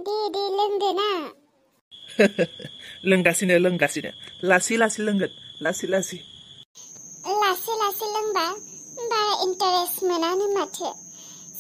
दे लोंदो ना लोंगासिनो लासै लोंगोन लासै लासै लोंबा बारा इन्टारेस्ट मोनानो माथो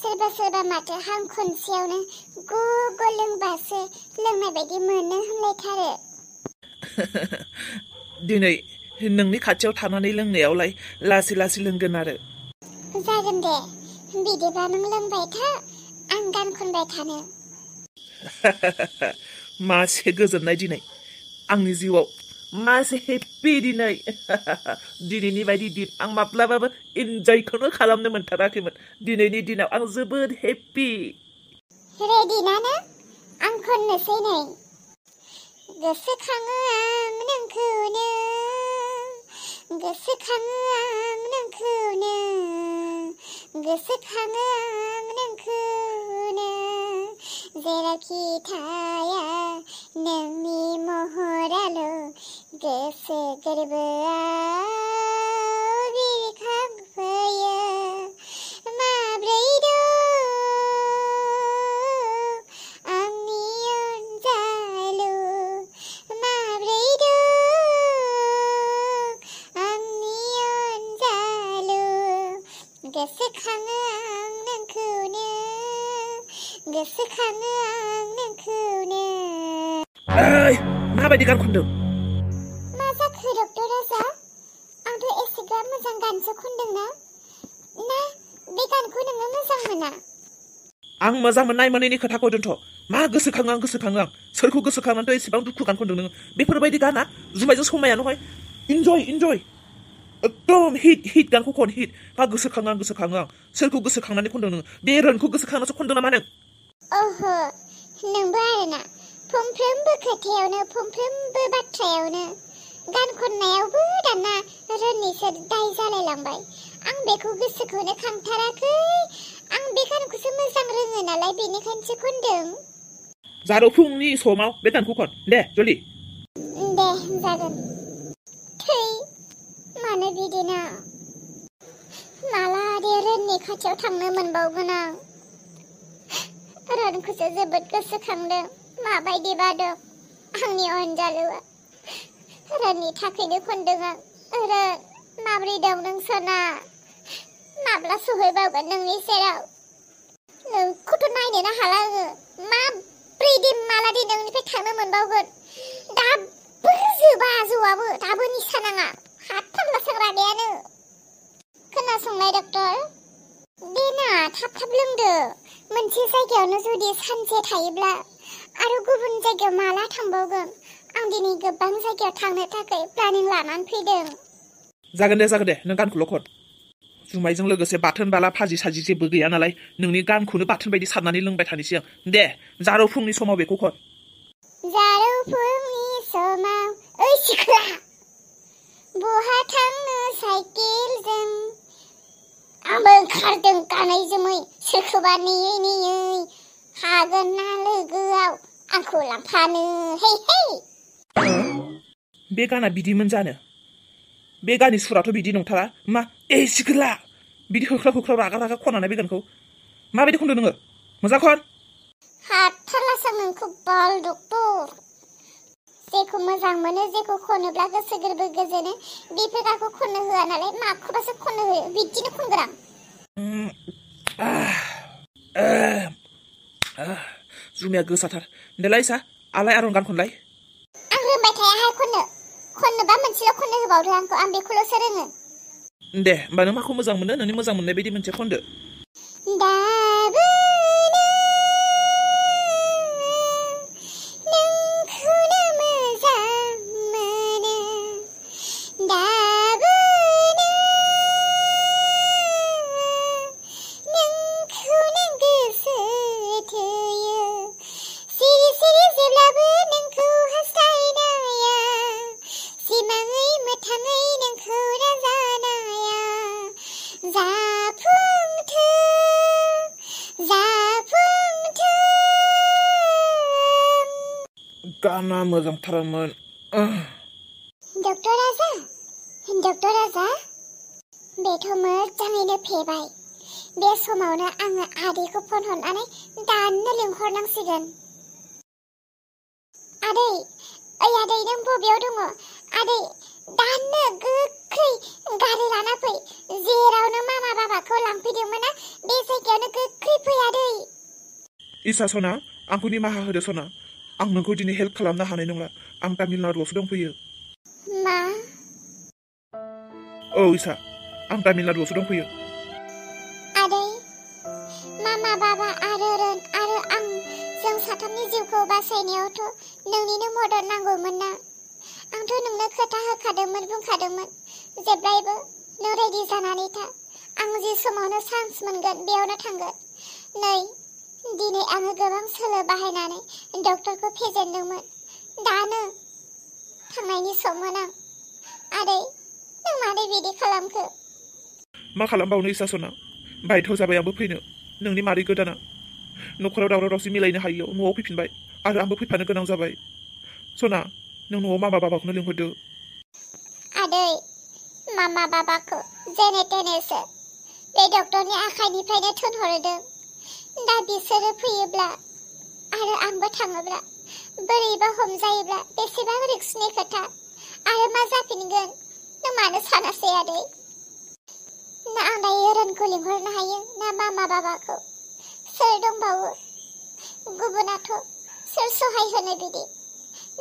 सोरबा माथो हां खनसेयावनो गु लोंबासो लोंनाय बायदि मोनो होनलायथारो दिनै नोंनि खाथियाव थानानै लोंनायावलाय लासै लोंगोन आरो जागोन दे बिदिबा नों लोंबाय था आं गान खनबाय थानो मासे गोजोननाय दिनै आंनि जिउआव मासे हेपि दिनैनि बायदि दिन आं माब्लाबाबो इन्जयखौनो खालामनो मोनथाराखैमोन दिनैनि दिनाव आं जोबोद हेपि रेडि ना आं खननोसै नै गोसोखाङो आं नोंखौनो गोसोखाङो आं नोंखौनो गोसोखाङो आं नोंखौनो जेरावखि थाया नोंनि महराल' गोसो गोरबोआव बिरखांफैयो माब्रै दं आंनि अनजालु माब्रै दं आंनि अनजालु गोसोखाङो आं नोंखौनो गोसोखाङो आं नोंखौनो ओइ माबायदि गान खनदों मा जाखो डक्टर राजा आंथ' एसेग्राब मोजां गानसो खनदोंना ना बे गानखौ नोङो मोजां मोना आं मोजां मोननाय मोनैनि खोथाखौ दोनथ' मा गोसोखाङो आं सोरखौ गोसोखांनानैथ' एसेबां दुखु गान खनदों नोङो बेफोरबायदि गाना जुमायजों समाया नहय इन्जय एकदम हिट गानखौ खन हिट मा गोसोखाङो आं सोरखौ गोसोखांनानै खनदों नोङो बे रोनखौ गोसोखांनासो खनदों नामा नों ओहो नोंबो आरोना फंफ्रोमबो खोथायावनो फंफ्रोमबो बाथ्रायावनो गान खननायावबो दाना रोननिसो दाय जालायलांबाय आं बेखौ गोसोखौनो खांथाराखै आं बे गानखौसो मोजां रोङो नालाय बेनिखायनोसो खनदों जारौ फुंनि समाव बे गानखौ खन दे जलदि दे जागोन थै मानो बिदिनो माला दे रोननि खाथियाव थांनो मोनबावगोन आं रोनखौसो जोबोद गोसोखांदों माबायदि बादों आंनि अनजालुआ रोननि थाखायनो खनदों आं रोन माब्रै दं नों सना माब्ला सहैबावगोन नोंनि सेराव नोंखौथ' नायनोनो हाला आङो माब्रै दे माला दे नोंनिफ्राय थांनो मोनबावगोन दाबो जोबा जौआबो दाबो निसा नाङा हाथारलासो रागायानो खोनासंनाय डक्टर दे ना थाब लोंदो मोनसे जायगायावनो जुदि सानसे थायोब्ला आरो गुबुन जायगायाव माला थांबावगोन आं दिनै गोबां जायगायाव थांनो थाखाय प्लानिं लानानै फैदों जागोन दे नों गानखौल' खन जुमायजों लोगोसे बाथोन बाला भाजि साजि जेबो गैया नालाय नोंनि गानखौनो बाथोन बायदि सारनानै लोंबाय थानोसै आं दे जारौ फुंनि समाव बेखौ खन जारौ फुंनि समाव ओइ सिख्ला बहा थांनो साइकेलजों आंबो ओंखारदों गानै जोमै सोरखौबा नेयै हागोन ना लोगोआव आंखौ लांफानो हे बे गाना बिदिमोन जानो बे गाननि सुराथ' बिदि नंथारा मा ए सिख्ला बिदि होख्राव रागा खनानै बे गानखौ माबायदि खनदों नोङो मोजां खन हाथारलासो नोंखौ बाल डक्टर जेखौ मोजां मोनो जेखौ खनोब्ला गोसो गोरबो गोजोनो बेफोर गानखौ खननो होआ नालाय माखौबासो खननो होयो बिदिनो खनगोन आं जुमाया गोसाथार देलाय सा आलाय आरन गान खनलाय आं रोंबाय थायाहाय खननोबा मोनसेल' खननो होबावदो आंखौ आं बेखौल'सो रोङो दे होमबा नों माखौ मोजां मोनो नोंनि मोजां मोननाय बायदि मोनसे खनदो दाबो नोंखौनो मोजां मोनो दाबो नोंखौनो गोसो थोयो सिरि जेब्लाबो नोंखौ हास्थायनाया सिमाङै मोथाङै नोंखौ नाजानाया जाफुंथों गाना मोजांथारमोन डक्टर राजा बेथ' मोजाङैनो फेबाय बे समावनो आङो आदैखौ फन हरनानै दानो लिंहरनांसिगोन आदै ओइ आदै नों बबेयाव दङ आदै दानो गोख्रै गारि लाना फै जेरावनो मामा बाबाखौ लांफैदोंमोन ना बे जायगायावनो गोख्रै फै आदै इसा सना आंखौ निमाहा होदो सना आं नोंखौ दिनै हेल्प खालामनो हानाय नंला आं तामिलनाडुआवसो दंफैयो मा औ इसा आं तामिलनाडुआवसो दंफैयो आदै मामा बाबा आरो रन आरो आं जों साथामनि जिउखौ बासायनायावथ' नोंनिनो मदद नांगौमोन ना आंथ' नोंनो खोथा होखादोंमोन बुंखादोंमोन जेब्लायबो नों रेडि जानानै था आं जि समावनो चान्स मोनगोन बेयावनो थांगोन नै दिनै आङो गोबां सोलो बाहायनानै डक्टरखौ फेजेनदोंमोन दानो थांनायनि सममोन आं आदै नों मादै बिदि खालामखो मा खालामबावनो इसा सना बायथ' जाबाय आंबो फैनो नोंनि मादै गोदाना न'खराव दावराव दावसि मिलायनो हायियाव न'आव फैफिनबाय आरो आंबो फैफानो गोनां जाबाय सना नों न'आव मामा बाबाखौनो लिंहरदो आदै मामा बाबाखौ जेने तेनेसो बे डक्टरनि आखाइनिफ्रायनो थोनहरदों दा बिसोरो फैयोब्ला आरो आंबो थाङोब्ला बोरैबा हमजायोब्ला बेसेबां रिस्कनि खोथा आरो मा जाफिनगोन नों मानो सानासै आदै ना आं दायो रनखौ लिंहरनो हायो ना मामा बाबाखौ सोर दंबावो गुबुनाथ' सोर सहाय होनो बिदि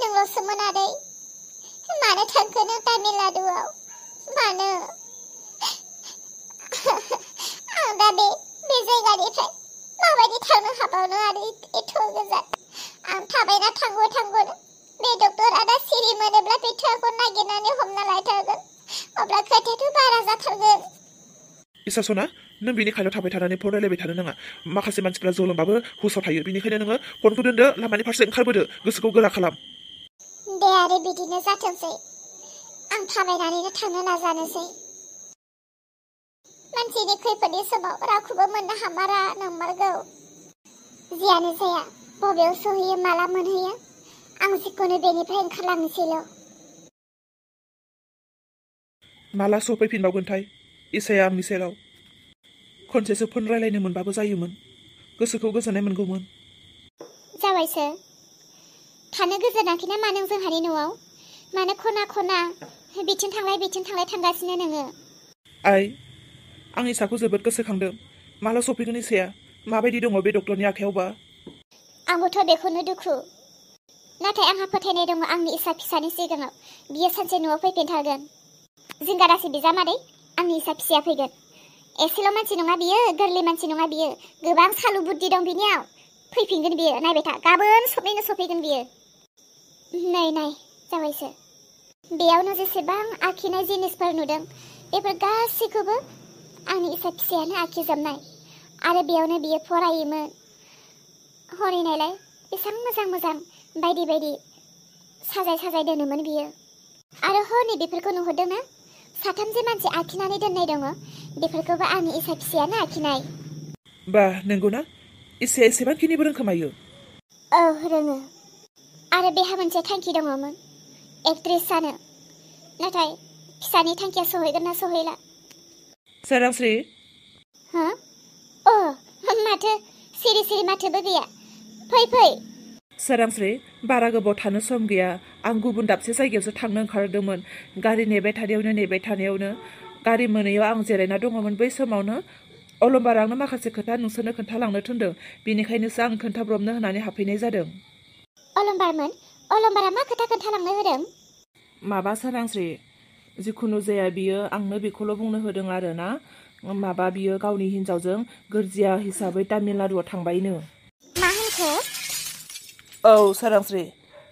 नोंल'सोमोन आदै मानो थांखो नों तामिलनाडुआव मानो आं दा बे जायगानिफ्राय माबायदि थांनो हाबावनो आरो एथ' गोजान आं थाबायना थांगौनो बे डक्टरा दा सिरि मोनोब्ला बे थोखौ नागिरनानै हमना लायथारगोन अब्ला खोथायाथ' बारा जाथारगोन इसा सना नों बिनि खाथियाव थाबाय थानानै फन रायलायबाय थानो नाङा माखासे मानसिफ्रा जौ लोंबाबो हुसाव थायो बिनिखायनो नोङो फनखौ दोनदो लामानि फारसे ओंखारबोदो गोसोखौ गोरा खालाम दे आरो बिदिनो जाथोंसै आं थाबायनानैनो थांनो नाजानोसै मानसिनि खैफोदनि समाव रावखौबो मोननो हामारा नंमारगौ जियानो जाया बबेयाव सहैयो माला मोनहैयो आं जिखुनु बेनिफ्राय ओंखारलांनोसैल' माला सफैफिनबावगोनथाय इसाया आंनि सेराव खनसेसो फन रायलायनो मोनबाबो जायोमोन गोसोखौ गोजोननाय मोनगौमोन जाबायसो थानो गोजोनाखै नामा नों जोंहानि न'आव मानो खना खना बिथिं थांलाय थांगासिनो नोङो आइ आं इसाखौ जोबोद गोसोखांदों माला सफैगोन इसाया माबायदि दङ बे डक्टरनि आखायावबा आंबोथ' बेखौनो दुखु नाथाय आंहा फोथायनाय दङ आंनि इसा फिसानि सिगाङाव बियो सानसे न'आव फैफिनथारगोन जिंगारासि बिजामादै आंनि इसा फिसाया फैगोन एसेल' मानसि नङा बियो गोरलै मानसि नङा बियो गोबां सालु बुद्धि दं बिनियाव फैफिनगोन बियो नायबाय था गाबोन सबनैनो सफैगोन बियो नाय जाबायसो बेयावनो जेसेबां आखिनाय जिनिसफोर नुदों बेफोर गासैखौबो आंनि इसा फिसायानो आखिजोबनाय आरो बेयावनो बियो फरायोमोन हरै नायलाय बेसेबां मोजां बायदि साजाय दोनोमोन बियो आरो हनै बेफोरखौ नुहरदों ना साथाम जे मानसि आखिनानै दोननाय दङ बेफोरखौबो आंनि इसा फिसायानो आखिनाय बा नंगौना इसाया एसेबांखिनिबो रोंखोमायो औ रोङो आरो बेहा मोनसे थांखि दङमोन एक्ट्रेस जानो नाथाय फिसानि थांखिया सहैगोन ना सहैला सोरांस्रि हो अ माथो सिरि माथोबो गैया फै सोरांस्रि बारा गोबाव थानो सम गैया आं गुबुन दाबसे जायगायावसो थांनो ओंखारदोंमोन गारि नेबाय थानायावनो गारि मोनैयाव आं जिरायना दङमोन बै समावनो अलंबारा आंनो माखासे खोथा नोंसोरनो खोन्थालांनो थिनदों बेनिखायनोसो आं खोन्थाब्रबनो होनानै हाबफैनाय जादों अलंबारा मा खोथा खोन्थालांनो होदों माबा सोरांस्रि जिखुनु जाया बियो आंनो बेखौल' बुंनो होदों आरो ना माबा बियो गावनि हिन्जावजों गोरजिया हिसाबै तामिलनाडुआव थांबायनो मा होनखो औ सोरांस्रि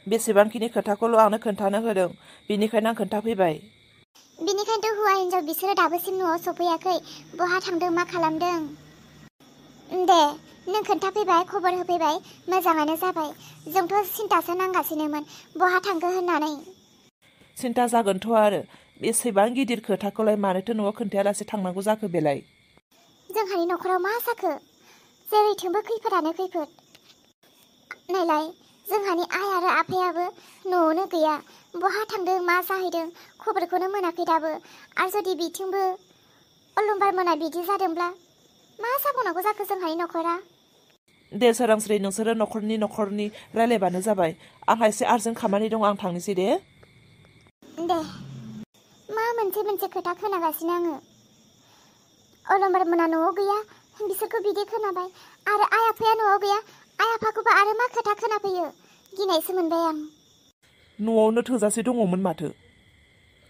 बेसेबांखिनि खोथाखौल' आंनो खोन्थानो होदों बेनिखायनो आं खोन्थाफैबाय बिनिखायनोथ' हौवा हिन्जाव बिसोरो दाबोसिम न'आव सफैयाखै बहा थांदों मा खालामदों दे नों खोन्थाफैबाय खबर होफैबाय मोजाङानो जाबाय जोंथ' सिन्तासो नांगासिनोमोन बहा थांखो होननानै सिन्ता जागोनथ' आरो बेसेबां गिदिर खोथाखौलाय मानोथो न'आव खोन्थायालासे थांनांगौ जाखो बेलाय जोंहानि न'खराव मा जाखो जेरैथिंबो खैफोदानो खैफोद नायलाय जोंहानि आइ आरो आफायाबो न'आवनो गैया बहा थांदों मा जाहैदों खबरखौनो मोनाखै दाबो आरो जुदि बिथिंबो अलंबार मोना बिदि जादोंब्ला मा जाबावनांगौ जाखो जोंहानि न'खरा दे सोरांस्रि नोंसोरो न'खरनि रायलायबानो जाबाय आंहा एसे आर्जेन्ट खामानि दं आं थांनोसै दे दे मा मोनसे खोथा खोनागासिनो आङो अलंबार मोना न'आव गैया बिसोरखौ बिदि खोनाबाय आरो आइ आफाया न'आव गैया आइ आफाखौबो आरो मा खोथा खोनाफैयो गिनायसो मोनबाय आं न'आवनो थोजासे दङमोन माथो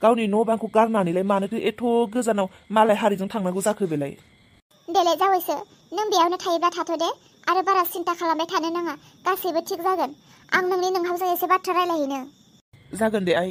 गावनि न' बांखौ गारनानैलाय मानोथो एथ' गोजानाव मालाय हारिजों थांनांगौ जाखो बेलाय देलाय जावैसो नों बेयावनो थायोब्ला थाथ' दे आरो बारा सिन्था खालामबाय थानो नाङा गासैबो थिग जागोन आं नोंहावजों एसे बाथ्रा रायलायहैनो जागोन दे आइ